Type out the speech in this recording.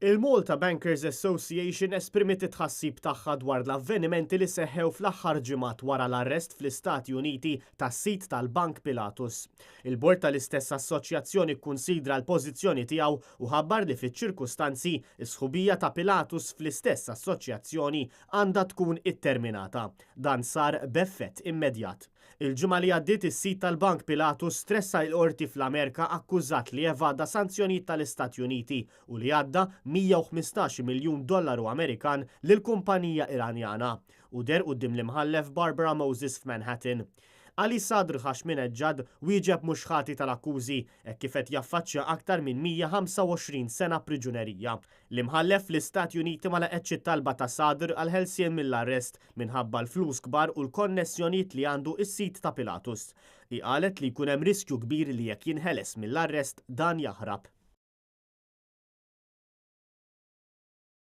Il-Malta Bankers Association esprimiet it-tħassib tagħha dwar l-avvenimenti li seħħew fl-aħħar ġimgħat wara l-arrest fl-Istati Uniti tas-sid tal-Bank Pilatus. Il-bord tal-istess assoċjazzjoni kkunsidra l-pożizzjoni tiegħu u ħabbar li fiċ-ċirkustanzi is-sħubija ta' Pilatus fl-istess assoċjazzjoni għandha tkun itterminata. Dan sar b'effett immedjat. Il-ġimgħa li għaddiet, is-sid tal-Bank Pilatus tressaq il-qorti fl-Amerika akkużat li evada sanzjonijiet tal-Istati Uniti u li għadda 115 miljun dollaru Amerikan lil kumpanija Iranjana u deher quddiem l-imħallef Barbara Moses f'Manhattan. Ali Sadr Hashminejad wieġeb mhux ħati tal-akkużi e kif qed jaffaċċja aktar minn 125 sena priġunerija. L-imħallef fl-Istati Uniti ma laqgħetx it-talba ta' Sadr għal ħelsien mill-arrest minħabba l-flus kbar u l-konnessjonijiet li għandu is-sid ta' Pilatus. Hi qalet li jkun hemm riskju kbir li jekk jinħeles mill-arrest dan jaħrab.